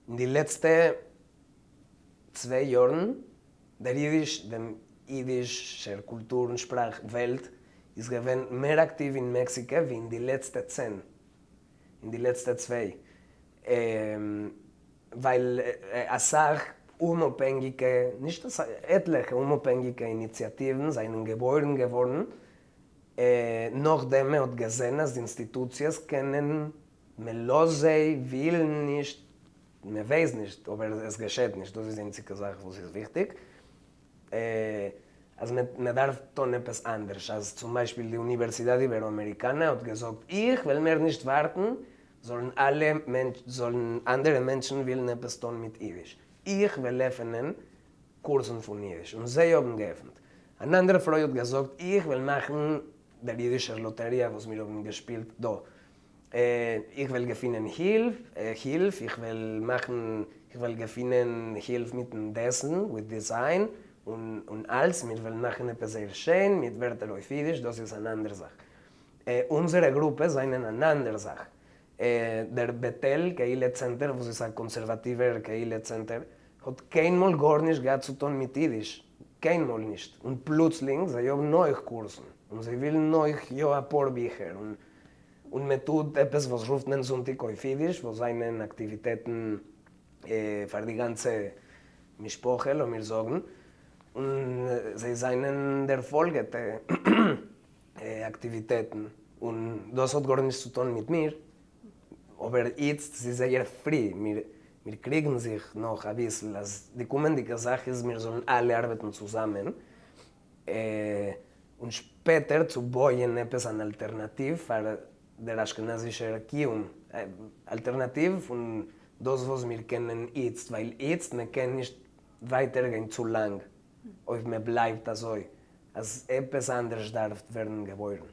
אין די לעצטע צוויי יארן, דער אידיש, דעם אידישער קולטור און שפראך וועלט איז געווען מער אקטיוו אין מעקסיקע ווי אין די לעצטע 10, אין די לעצטע צוויי, ווייל אסאך אומאפהענגיקע, נישט אסאך, עטליכע אומאפהענגיקע איניציאטיוון זענען געבוירן געווארן נאכדעם מען האט געזען אז די אינסטיטוציעס קענען, מען לאזט זיי, ווילן נישט, מען ווייסט נישט, אבער עס געשעט נישט, דאס איז די איינציגע זאך וואס איז וויכטיג, אז מען דארף טון עפעס אנדערש, אז צום ביישפיל די Universidad Iberoamericana האט געזאגט איך וועל מער נישט ווארטן זאלן אלע זאלן אנדערע מענטשן ווילן עפעס טון מיט אידיש, איך וועל עפענען קורסן פון אידיש, און זיי האבן געעפנט. אן אנדערע פרוי האט געזאגט איך וועל מאכן דער אידישער לאטעריע וואס מיר האבן געשפילט דא, איך וועל געפינען הילף, הילף, איך וועל מאכן, איך וועל געפינען הילף מיטן דעסן, with design, און און אלץ, מיר וועלן מאכן עפעס זייער שיין, מיט ווערטער אויף אידיש, דאס איז אן אנדער זאך. אונזערע גרופעס זענען אן אנדער זאך. דער בית-אל קהילה צענטער וואס איז א קאנסערוואטיווער קהילה צענטער האט קיינמאל גארנישט געהאט צו טון מיט אידיש, קיינמאל נישט, און פלוצלינג זיי האבן אויך קורסן, און זיי ווילן אויך יא אפאר ביכער, און און מען טוט עפעס וואס רופט מען זונטאג אויף אידיש, וואס זענען אקטיוויטעטן פאר די גאנצע משפחה לאמיר זאגן, און זיי זענען דערפאלגעטע אקטיוויטעטן, און דאס האט גארנישט צו טון מיט מיר, אבער איצט ס'איז זייער פרי, מיר מיר קריגן זיך נאך אביסל אז די קומענדיגע זאך איז מיר זאלן אלע ארבעטן צוזאמען, און שפעטער צו בויען עפעס אן אלטערנאטיוו פאר דער אשכנזישער קיום, אלטערנאטיוו פון דאס וואס מיר קענען איצט, ווייל איצט מען קען נישט ווייטער גיין צו לאנג אויב מען בלייבט אזוי, אז עפעס אנדערש דארף ווערן געבוירן.